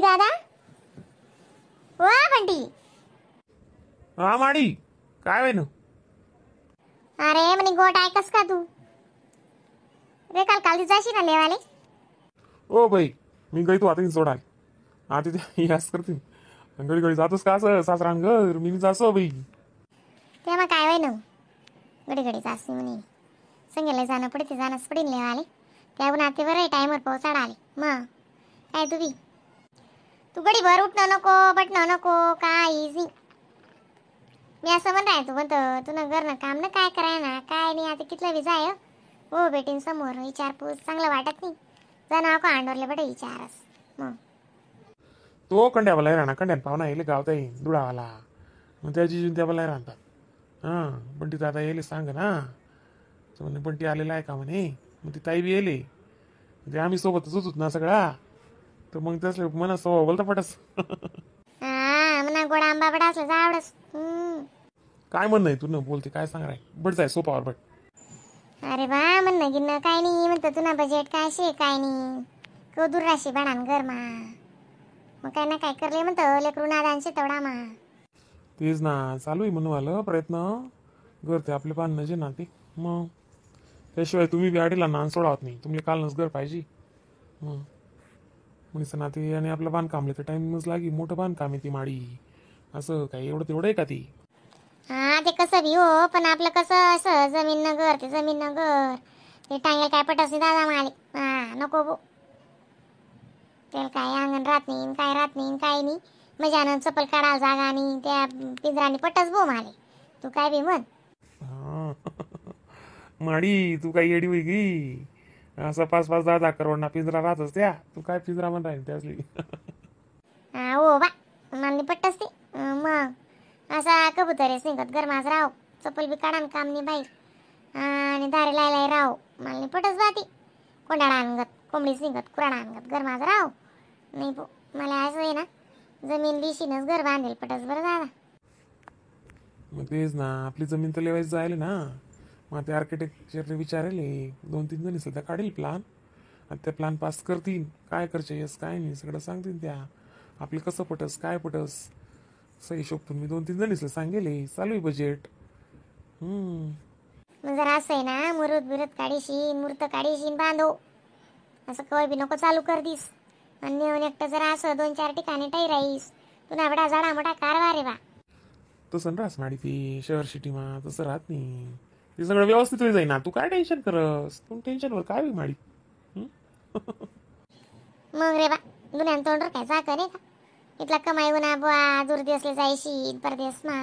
दादा, वा बंटी. हा माडी, काय होय ना? अरे म्हणे गोट ऐकस का तू रे? काल काल जाशी ना लेवाले. ओ बाई, मी गई तू आता सोडाल आता ते यास करतील. घडी घडी जातोस का असं सासरान घर? मी जासो बाई. तेव्हा काय होय ना, घडी घडी जास म्हणे संगेला जाणं पडते, जाणंच पडेल लेवाले. त्याहून आता बरं आहे टायमवर पोहोचाडा आले. मग काय तू बी तू गडी भर उठणं नको, बटणं नको, काय इझी. मी असं म्हण राय तू म्हणतो तू ना घर ना काम ना काय कराय ना काय नाही. आता कितलं बी जाय हो बेटीन समोर विचारपूस चांगलं वाटत नाही. जाणं का अंडोरले बट विचारस मग. तो कंड्यावाला राहणार, कंड्यान पाहुणा येईल गावता येईल दुडावाला, मग त्याची जिजून त्या राहतात. हां बंटी दादा येईल सांग ना. तर म्हणे बंटी आलेला आहे का म्हणे. मग ती ताई बी येले, म्हणजे आम्ही सोबतच होतो ना सगळा. तर मग त्यासले मना स्वभाव बोलता पटस. हा म्हणा गोडा आंबा बडा असलं आवडस. काय म्हणणं आहे तू न बोलते काय सांग राय? बट जाय सोपावर बट. अरे बा म्हणणं गिरणं काय नाही, म्हणतं तुना बजेट काय शे काय नाही, कव दूर राशी बाणान गरमा मग काय ना काय करले म्हणतं लेकरू नादानशे तेवढा मा. तेच ना चालू आहे म्हणून आलं प्रयत्न घर ते आपले बांधणं जे ना ते. मग त्याशिवाय तुम्ही बी अडीला नान सोडावत नाही, तुम्ही कालनच घर पाहिजे. मग म्हणून ना ते आणि आपलं बांधकामले तर टाइमच लागी, मोठं बांधकाम आहे ती माडी, असं काही एवढं तेवढं आहे का ती? हा ते कसं बी हो, पण आपलं कसं असं जमीन न घर ते जमीन न घर ते टांगेल काय पटस नाही दादा माले. हा नको बो, त्याला काय अंगण राहत नाही काय राहत नाही काय नाही, मजानं चप्पल काढायला जागा नाही त्या पिंजराने पटस बो माले. तू काय बी म्हण. हा माडी तू काही येडी होई गी? असं 5-5, 10-10 करोड ना पिंजरा राहतच त्या, तू काय पिंजरा म्हण राहील त्यासली? हा हो बा मला पटस ते. मग असा कबूतर आहे सिंगत गरमाच राव, चप्पल बी काढा काम नाही बाहेर आणि दारे लायलाय राव, मला नाही पटस बा ती. कोंडाळा अंगत कोंबडी सिंगत कुराडा अंगत गरमाच राव नाही बो मला. असं आहे ना जमीन बिशीनच घर बांधेल पटस बरं दादा. मग तेच ना आपली जमीन तर लेवायची जायला ना. मग ते आर्किटेक्चरने विचारेल 2-3 जणी सध्या काढेल प्लान, आणि त्या प्लान पास करतील, काय करचे यस काय नाही सगळं सांगतील त्या, आपलं कसं पटस काय पटस असं हिशोब. तुम्ही 2-3 जणीसला सांगेल, चालू आहे बजेट. मग जरा असं आहे ना मुरुत बिरत काढीशीन मूर्त काढीशीन बांधो, असं कवय बी नको चालू कर दिस. आणि नेऊन एकटं जरा असं 2-4 ठिकाणी टाई राहीस तुला बडा जाडा मोठा कारभार आहे बा. तसं राहस माडी ती शहर सिटी मा तसं राहत नाही, ते सगळं व्यवस्थित होई जाईल ना. तू काय टेन्शन करस? तू टेन्शनवर काय बी माडी? मग रे बा दुन्यान तोंडर काय जाकर आहे का? इथला कमाई उन्हा बुवा दूर दिसले जायशी परदेस मा,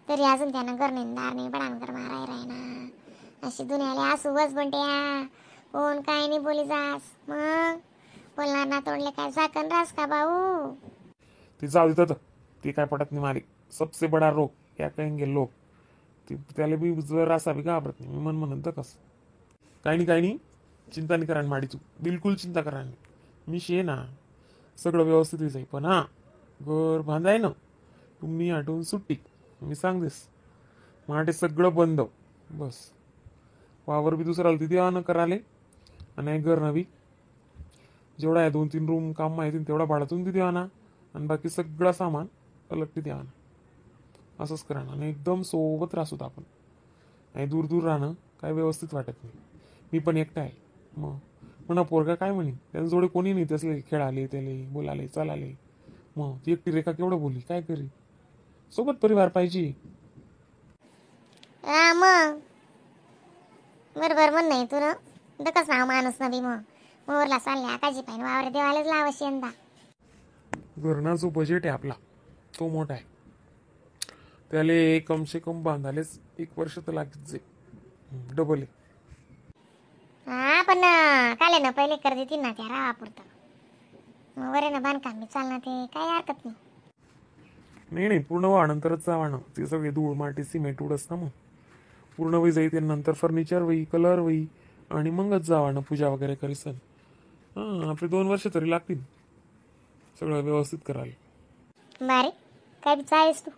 तरी अजून त्यानं घर नाही दार नाही बडान घर माराय राय ना. अशी दुनियाला असू बस बंट्या, कोण काय नाही बोली जास. मग बोलणार ना तोंडले काय झाकण रास का भाऊ? ते जाऊ देतात ते काय पटत नाही मारी. सबसे बडा रोग क्या कहेंगे लोग, ते त्याला बी जर असा बी घाबरत नाही मी. मन म्हणत कस काही नाही काही नाही, चिंता नाही करा माडी तू, बिलकुल चिंता करा नाही. मी शे ना सगळं व्यवस्थित होई जाईल. पण हा घर बांधाय ना तुम्ही आठवून सुट्टी मी सांगतेस माटे सगळं बंद बस. वावर बी दुसराला तिथे न कराले आणि घर नवी जेवढा आहे 2-3 रूम काम माहिती तेवढा भाडातून तिथे आणा आणि बाकी सगळं सामान अलग तिथे आणा, असंच करा ना. आणि एकदम सोबत राहत होता आपण, आणि दूर दूर राहणं काय व्यवस्थित वाटत नाही. मी पण एकटा आहे. मग म्हणा पोरगा काय म्हणे, त्याच्या जोडे कोणी नाही तसले खेळाले त्याले बोलाले चालाले. मग ती एकटी रेखा केवढं बोलली काय करी, सोबत परिवार पाहिजे. हा मग बरोबर म्हण नाही तू ना, दकच नाव माणूस ना बी. मग मोरला चालले काजी पाहिजे वावर देवालाच लावाशी यंदा. घरना जो बजेट आहे आपला तो मोठा आहे, त्याले कमसे कम बांधालेच 1 वर्ष तर लागेच जाईल, डबल आहे. हा पण काले ना पहिले कर देतील ना त्या रावापुरतं, मग बरे ना बांधकाम बी चालणार ते काही हरकत नाही. नाही नाही पूर्ण व्हा नंतरच जावा ना, ते सगळे धूळ माटी सिमेंट उडस ना, मग पूर्ण होई जाईल नंतर फर्निचर होई कलर होई आणि मगच जावा ना पूजा वगैरे करीसन. हां आपले 2 वर्ष तरी लागतील सगळं व्यवस्थित करायला. बारे काय बी चालेस तू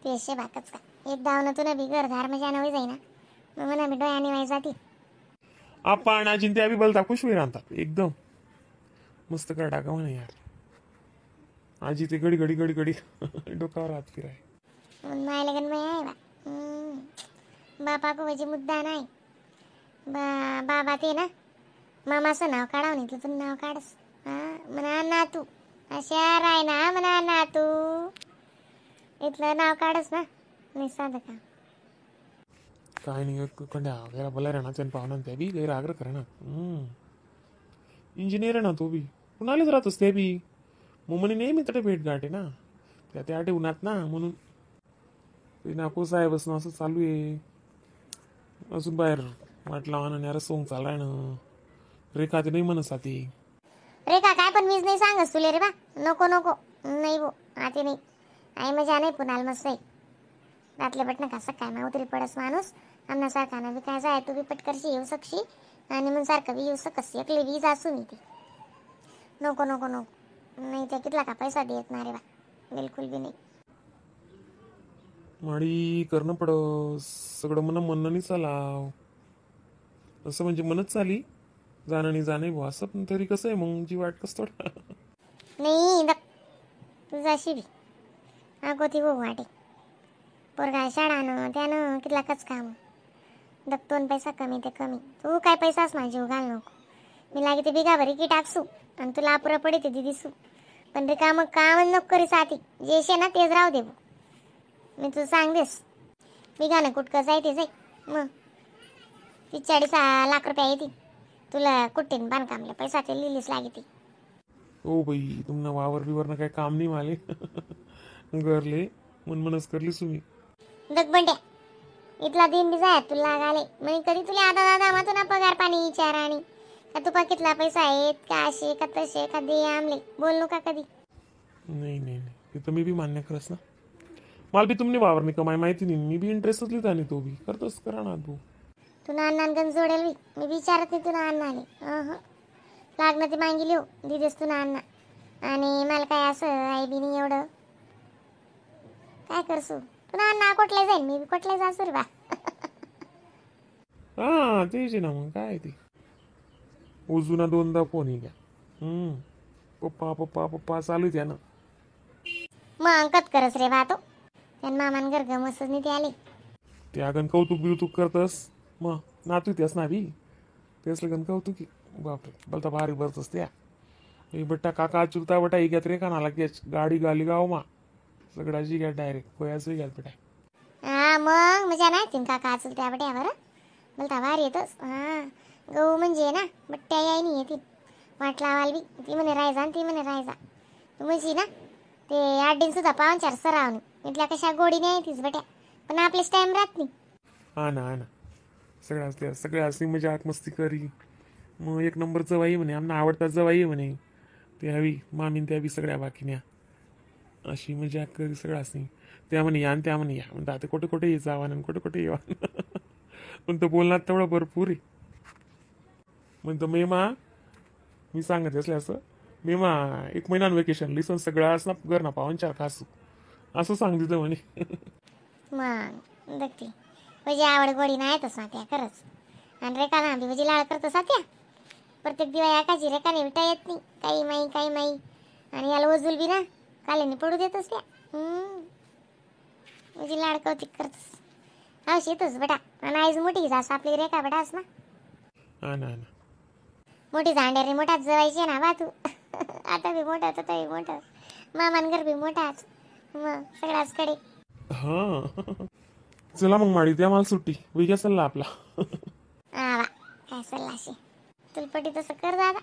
ते बाकच का एक दावनं तुला बी घरदार मजा नवी जाईना, मग म्हणा बी डोळ्याने वाई जाती. आपण अजिंक्य बी बोलता खुश होई राहतात एकदम मस्त कर टाका म्हणे यार. आजी ते घडी घडी घडी घडी डोक्यावर हात फिराय. म्हणून माय लगन माय आहे बा. बापा को म्हणजे मुद्दा नाही बा. बाबा ते ना मामाचं नाव काढावं नाही तुझं नाव काढस. हा म्हणा नातू अशा राय ना, म्हणा नातू इथलं नाव काढस ना, नाही साधं का. काय नाही कंड्या गेला बोलाय राहणार त्यानं पाहुणा त्या बी गैर आग्रह करे ना. इंजिनियर आहे ना तो बी, कुणालाच राहतोस ते बी. मग म्हणे नेहमी तडे भेट गाठ आहे ना त्या त्या आठे उन्हात ना, म्हणून ते नाको साहेबच ना असं चालू आहे. अजून बाहेर वाटलं आणि अरे सोंग चालू आहे ना. रेखा ते नाही म्हणत साथी. रेखा काय पण मीच नाही सांगस तुले रे बा. नको नको नाही भो आते नाही आई मजा नाही पुन्हा मस्त आहे. रातले पट नका सकाळ मा उतरी पडस माणूस आमना सारखा ना बी काय जाय तू बी पटकरशी येऊ शकशी आणि मग सारखं बी येऊ शकस एकली बी जासू मी ते. नको नको नको नाही त्या कितला का पैसा देत ना रे बा, बिलकुल बी नाही. माडी करणं पड सगळं मन म्हणणं नाही चालाव असं म्हणजे मनच चाली जाणं नाही जाणं भाऊ असं पण तरी कसं आहे मग जी वाट कसं थोडं. नाही तू जाशी बी अगो ती हो वाटे पोरगा शाळा न त्यानं कितला कच काम दत्तोन पैसा कमी ते कमी. तू काय पैसाच माझी जीव घाल नको. मी लागे ते बिगा भरी की टाकसू आणि तुला अपुरं पडे ते दिसू पण रिकामं काम नको करी साथी जे शे ना तेच राहू दे भाऊ. मी तुला सांगतेस बिगानं कुटकं जाय ते जाय मग 30-40 लाख रुपये येतील तुला कुठे बांधकामला पैसा ते लिहिलीच लागे ती. ओ बाई तुमना वावर बिवरनं काय काम नाही माले घरले मन मनच करलीस तुम्ही. दगबंड्या इथला दिन बी जाय तुला लागाले मग कधी तुला आता दादा मा तुला पगार पाणी विचार आणि का तुपा कितला पैसा आहेत का असे का तसे का दे आमले बोल नका कधी. नाही नाही नाही ते तर मी बी मान्य करस ना. मला बी तुमने वावर नाही कमाय माहिती नाही मी बी इंटरेस्टच लिहिता नाही तो बी करतोच करा ना तू. तुला अण्णान जोडेल बी मी विचारत नाही तुला अण्णा आले अहं लागणं ते मागिली हो दिदेस तुला अण्णा आणि मला काय असं आई बी नाही एवढं काय करसू तुला अण्णा कोटला जाईल मी बी कोटला जासू रे बा. हा तेच आहे ना मग काय ते उजूना दोनदा फोन घ्या. पप्पा पप्पा पप्पा चालू आहे त्यानं. मग अंकत करस रे बा तो त्यान मामान घर गमसच नाही ते आले. ते अगन कौतुक बिवतुक करतस मग नातू त्यास ना बी तेच लगन कौतुक बापरे बलता भारी भरतस त्या बट्टा काका चुलता बटा ही घ्यात रे का नाला घ्याच गाडी गाली गाव मा सगळ्याची घ्या डायरेक्ट कोयाच घ्यात बेटा. हा मग मजा नाही तीन काका चुलत्या बट्या बरं बोलता भारी येतोस. हा गहू म्हणजे ना बट्ट्या याय नाही येतील वाट लावाल बी ती म्हणे राहायचा आणि ती म्हणे राहायचा तू म्हणशी ना ते आठ सुद्धा पाहुणचार सरावणी इथल्या कशा गोडी नाही तीच बट्या पण आपलेच टाइम राहत नाही. हा ना हा ना सगळ्या असल्या सगळ्या असली मजाक मस्ती करी मग एक नंबर जवाई म्हणे आमना आवडता जवाई म्हणे ते हवी मामीन त्या बी सगळ्या बाकीन्या अशी मजाक करी सगळं असली त्या म्हणे या आणि त्या म्हणे या म्हणता आता कुठे कुठे जावा आणि कुठे कुठे येवा पण तो बोलणार तेवढं भरपूर आहे. म्हणतो मेमा मी सांगत असले असं मेमा एक महिना वेकेशन लिसन सगळं असं ना घर ना पाहुणचार खासू असं सांगितलं म्हणे. मग बघते म्हणजे आवड गोडी नाही तसं त्या खरंच आणि रेखा ना बी म्हणजे लाळ करतो सात्या प्रत्येक दिवा एकाची रेखाने विटा येत नाही काही माई काही माई आणि याला वजूल बी ना काल्याने पडू देतोस त्या म्हणजे लाड कौतिक करतोस हौश येतोस बेटा आणि आईज मोठी जास आपली रेखा बेटास ना. हा ना ना मोठी झांड्याने मोठाच जवायची ना बा तू आता बी मोठा तर बी मोठा मामान घर बी मोठाच मग सगळ्याच कडे. हां चला मग माडी द्या मला सुट्टी वेगळा सल्ला आपला. हा वा काय सल्लाशी तुला पटी तसं कर दादा.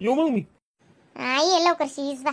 येऊ मग मी. हा ये लवकर शीज बा.